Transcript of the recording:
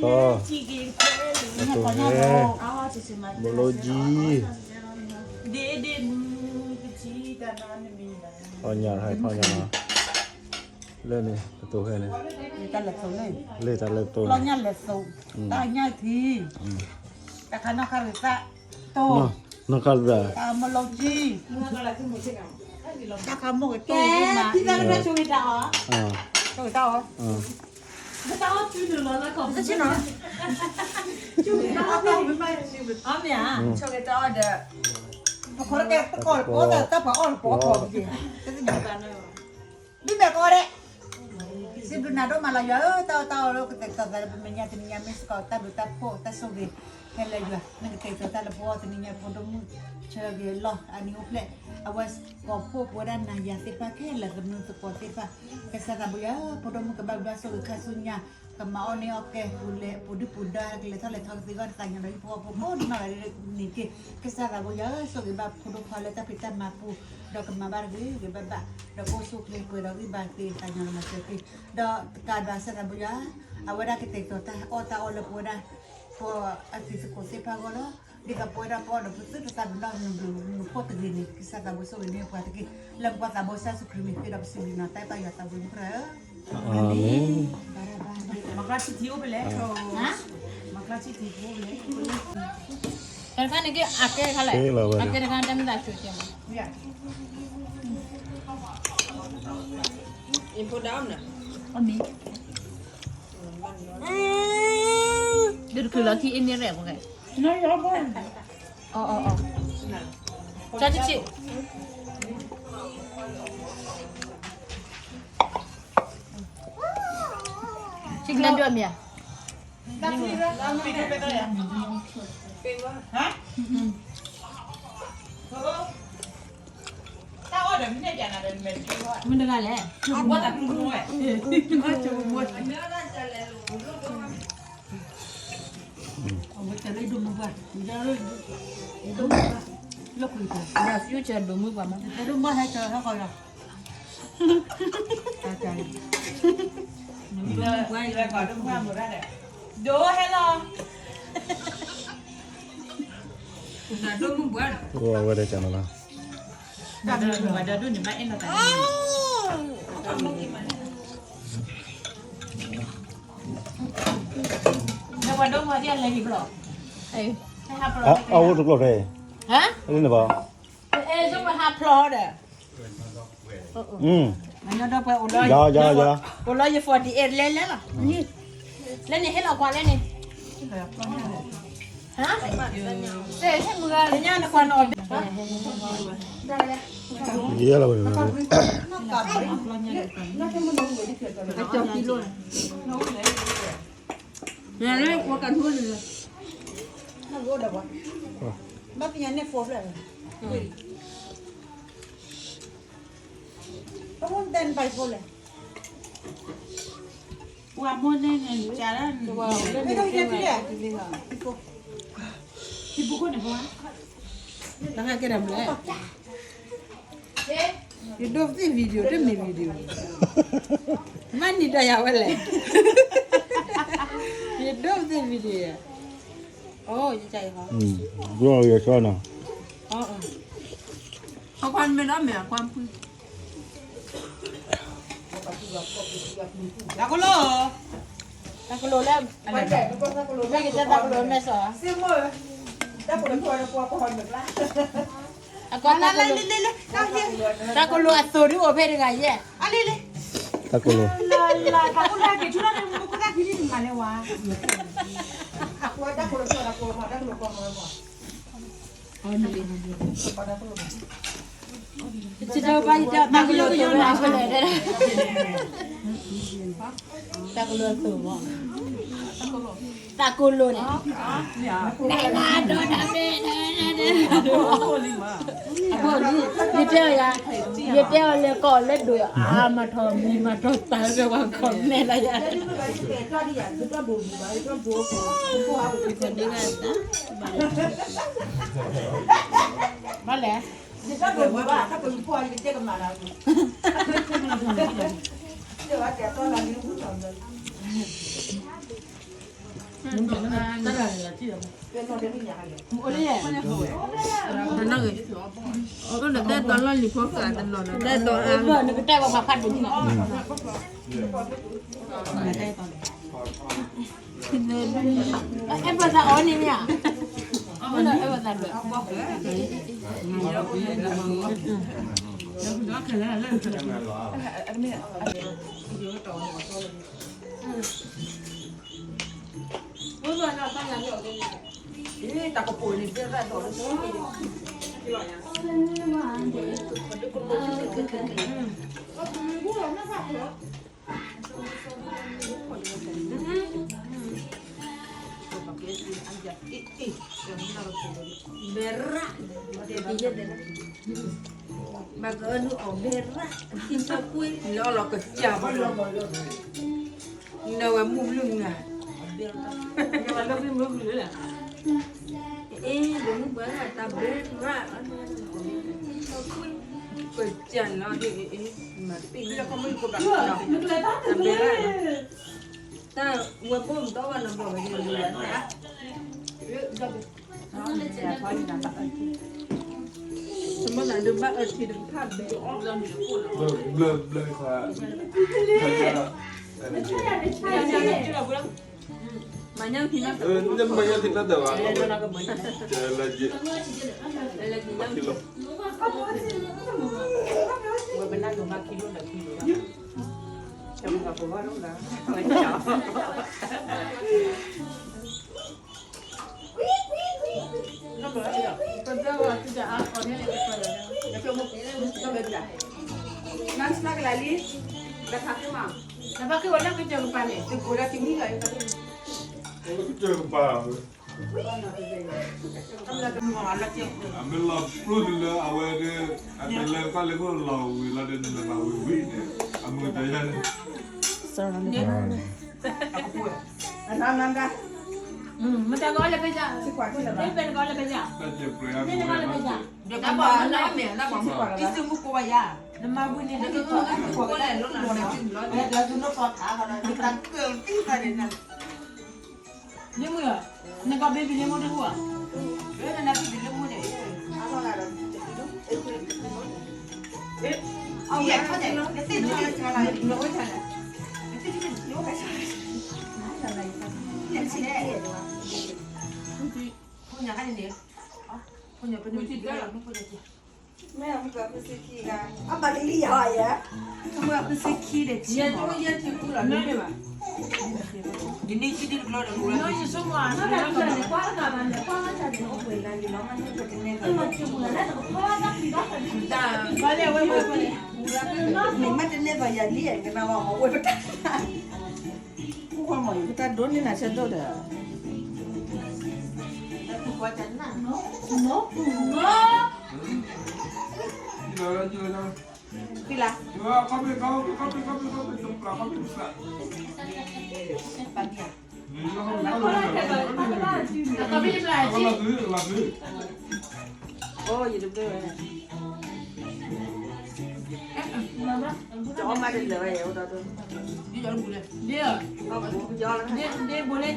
အီၤ, ကတိၤဟဲ, ဘိလိကံ, အီၣ်ညၣ်ဟဲဖီညၣ်, လၢန့ၣ် ကတိၤဟဲန့ၣ်, လၢတၢ်လဲၤသိးန့ၣ်, လၢတၢ်လဲၤသိးန့ၣ်, လီၤညၣ်လဲၤသိး, တၢ်ညၣ်ထံ, တၢ်ခါနီၣ်ခါရံၣ်သၣ်တိၢ်, နီၣ်ခါရံၣ်သၣ်, တၢ်မလီကံ, တၢ်ခါမိၢ်ကတိၤမး, ဆိၣ်ဂ့ၤတၢ်အီၣ်, ဆိၣ်ဂ့ၤတၢ်အီၣ်, ဆိၣ်ဂ့ၤတၢ်အီၣ်ဒီး, ပခိၣ်တကဲတကီၢ်တပီၢ် တၢ်ပှၤအီၣ်တပီၢ်ဖီက့ၤ, ဘံၣ်ဘဲၣ်ကီးဒဲး, စံးဘျုးနၤဒိၣ်မးလီၤယွၤဧၢ, တၢ်အီၣ်တၢ်အီလၢကတဲာ်ကတီၤသးလၢပမဲာ်ညါတနံၤညါ မ့ၢ်စ့ၢ်ကီးတၢ်ဘျုးတၢ်ဖှိၣ်တၢ်ဆိၣ်ဂ့ၤ, ဟဲလၢယွၤ နကတဲာ်ကတီၤတၢ်လၢပဂီၢ်တနံၤညါ ဖိဒိၣ်မုၣ်, ဆၢဂ့ၤလီၤ အနံၤအိၣ်ဖျဲၣ်, အဝဲကိးဖှိၣ်ပဝဲဒၣ်နၤယၤသ့ၣ်တဖၣ်ခဲလၢာ် သမုသကိးသ့ၣ်တဖၣ်, ကစၢ်သးဘိယွၤဧၢ, ဖိဒိၣ်မုၣ်ကဘၣ်ဘျါဆိၣ်ဂ့ၤခါဆူညါ, ကမၤအီၣ်န့ၢ်အီၣ်ကဲ ပူၤလဲၤပူၤဒုၣ်ပူၤဒါ ကလဲၤထီၣ်လဲၤထီကသ့အဂီၢ် တသးညါဒီးဟံၣ်ဖိဃီဖိကိးဒံနီၢ်ဂၤဒဲးန့ၣ်တက့ၢ်, ကစၢ်သးဘိယွၤဧၢ, ဆိၣ်ဂ့ၤဘၣ်ဖိဒိၣ်ခွါလၢတၢ်ဖံးတၢ်မၤပူၤ, ဒီးကမၤဘၣ်တဂ့ၤဂ့ၤဘၣ်ဘၣ်, ဒီးကအိၣ်ဆူၣ်အိၣ်ချ့ပှဲၤဒီးဂံၢ်ဘါသ့ သးညါလီၤမၤစၢၤသ့, ဒီးတကးဘၣ် ကစၢ်သးဘိယွၤဧၢ, အဝဲဒၣ်ကတဲာ်ကတီၤတၢ်အီၣ်တၢ်အီလၢပဝဲဒၣ် ပှၤအတံၤသကိးသ့ၣ်တဖၣ်အဂီၢ်လီၤ, ဒ်သိးပဝဲဒၣ်ပအီၣ်ဒီးပသုတသးပ့ၤနီၣ်နုာ်နုာ်ဖှိၣ်တဂ့ၤန့ၣ် ကစၢ်သးဘိဆိၣ်ဂ့ၤန့ၢ်ပှၤတက့ၢ်, လၢပှၤသးဘိကစၢ်ယ့ၣ်ၡူးခရံာ်မံၤဃ့ဒီးပစံးဘျုးနၤတၢ်အဲၣ်တၢ်ယွၤသးဘိမုၢ်ကြၢးဧၢ, အၤမ့ၣ်. မၤကျါဆံထံအိၣ်ဖဲလဲၣ်, မၤကျါဆံထံအိၣ်ဖဲလဲၣ်, တခါန့ၣ်က့ အကဲတခါလဲၣ်, အကဲတခါတမ့ၢ်သးဆူၣ်ကဲမး, အမ့ၢ် ဒုးတချုးလီၤခံအ့ၣ်မ့ၢ်ရဲၣ်ပူၤကဲ, အီၤအီၤအီၤ, ကၠီဆံးဆံး, ဆံးကလၢဒိၣ်မ့ၢ်ဧါ, မ့ၢ်တဂၤလဲၣ်, လၢ future ဒိၣ်မုၢ်ပှၢ်မး, ဒိၣ်မုၢ်ဟဲကၢၤဟဲကီၢ်လီၤ, ဒိၣ်ဟဲလီၤ, ဒိၣ်မုၢ်ပှၢ်, အဝဲဒၣ်ကနလီၤ, ပှၤဒိၣ်မုၢ်ဒ်အလဲၤဟံၣ်ဘျီ, အအိၣ်တကျိၤဖဲ, လၢန့ၣ်ဘၣ်, အဲၣ်ဒိးပဟးဖျီဒီး, ယၤယၤယၤ, အိၣ်လီၤယ forty-eight လဲၤလဲၤလီၤ, လၢန့ၣ်ဟ့ၣ်လီၤကွၢ်လၢန့ၣ်, ဟါ, တညါနကွၢ်နီၣ်, ယဲလီၤ, လၢပှၤကထူန့ၣ်, ဘၣ်သ့ၣ်ညါန့ၣ် four ဖျၢၣ်, အဝဲတၢ်န့ၣ် by four လဲၣ်, ပှၤမိၢ်န့ၣ်န့ၣ် ကၢ်လၢ, ဟံၣ်ပူၤခိၣ်န့ၣ်ပှၤ, တဟဲကဲဒၣ်မလဲၣ်, ယဒိးသ့ၣ် video တမ့ၢ် video, မ့ၢ်နံၤဒီးယၤဝဲလဲၣ်, ယဒိးသ့ၣ် video ယၤ, အိ ယကၢ်ယဟီ, ဘျီယဆၢနီၤ, အကွၢ်မ့ၢ်ဒီးမ့ၢ်အကွၢ်ဖု, တၢ်ကလိၣ်, တၢ်ကလိၣ်လၢ, မ့ၢ်ကတဲတၢ်ကလိၣ်မဲာ်စီၤ, အကွၢ်တၢ်ကလိၣ်, တၢ်ကလိၣ်အသိးဒုအိၣ်ဖဲတဂၤယဲၢ်, တၢ်ကလိၣ်, တၢ်ကလိၣ်, တၢ်ကလိၣ်သိးမး, တၢ်ကလိၣ်န့ၣ်, အဖိလံ, ယတဲအီၤယၤ, ယတဲအီၤလဲၤကိးလၢဒိၣ်ယၤ, အါမၤထီၣ်မံၤမၤထီၣ်သးလၢပှၤကိးနဲၣ်လၢယၤ, ဘၣ်လဲၣ်, တၢ်ကလိၣ်ဘၣ်, တၢ်ကလိၣ်ဖှိၣ်အံၤ ကတဲကမၤလၢ, တဲဝဲတဲတီလၢလံ, တၢ်ကလိၣ်, တၢ်ကလိၣ်, တၢ်လၢလၢထံၣ်ဒီး အိၣ်လၢယဲ တနီၣ်ဂ့ၤ အိၣ်နတဲတီလီၢ်လံၤဖိဃာ်တနီၤ နတဲတီအါ နကတဲဝဲပှၤဖးဒိၣ်ထံနီၤ အဲၣ်ပှၤသးအီၤန့ၣ်မ့ၢ်ဧါ အဲၣ်ပှၤသးဘျၢ တၢ်ကပိာ်န့ၣ် ဘဲရၣ် ဘၣ်ကအၢနုအီၣ်ဘဲရၣ် ထံဆၢကွ့ လၢအီၣ်လီၤကစၢ်ဘၣ်လီၤ နဝဲမုၢ်ဘျုးနၤ အ့ ဒမုၢ်ဘၣ်တၢ်ဘဲရၣ် ကစၢ်လီၤဒ်အ့ မၤတပ့ၢ် တၢ်ဘဲရၣ် တၢ်ဝဲဘိၣ်မတီၢ်ဘၣ်နီၤဘျီၣ်ဝဲဒၣ် သမၢသးဒုးဘၣ်အၢထံတဖၣ်ဘျီၣ် ဘျၢဘျၢခွါ မၤညၣ်ထံနီတၢ် မၤညၣ်ထံနီတၢ်ဘၣ် လၢကလၢကလၢ နၢ်စၢ်ကလၢ်လံ လၢဖးက့ၤမး လၢဖးက့ၤဝဲလၢကစၢၢ်ကပၤန့ၣ် ကစၢၢ်ကပၤ အမ့ၢ်လီၤပျိၢ်လၢအဝဲဒၣ် အတလဲၤတၢ်လၢခိၣ်လီၤဝံၤလီၤဒီး နလဲၤဘၣ်ဝံၤဝံၤန့ၣ် အမုာ်တယါန့ၣ် မတၤကီလၢပယါ မ့ၢ်ပၢ်ကီလၢပယါ တၢ်စဲးပြဲးအမုာ်ဝဲ တၢ်ဘၣ်မနုၤမ့ၢ် တၢ်ဘၣ်မနုၤ တံၤသ့ၣ်မူကိးဝဲယါ နမၤဝံၤန့ၣ် နကကီလၢခိၣ်လၢလိၤလီၤန့ၣ် တံၤလီၤန့ၣ် တၢ်ကၢၢ်တံၤသးန့ၣ် လ့မူ, နကီၢ်ဘ့ဘံလ့မူတဟူဧါ, လ့နနၢ်ဘ့ဘံလ့မူန့ၣ်, အဝဲ, ဖုညါန့ၣ်န့ၣ်, ဖုညါဖုညါဖုညါ မ့ၢ်အမုၢ်ကဖုစ့ခံဂၤ, အဘၣ်ကလံၤယၤယဲ, မုၢ်ကဖုစ့ခံဒီး ယဲတအိၣ်ယဲထံကူလီၤ မ့ၢ်ဘၣ်, ယန့ၢ်စံဒုတကျိဒီး ယဆိကမိၣ်, မ့ၢ်တန့ၢ်ဘၣ်ယၤလံ ကနၣ်ဝဲမ့ၢ်ဝဲပတၢ် ပတၢ်ဒိးန့ၢ်နၤဆၢဒိၣ်ဒီး ဖံလါ, အိ ယတဘျီဝဲ, တအီၣ်မးတလၢာ်ဝဲယအိၣ်ဒီး, ဒ်ဘိလၢ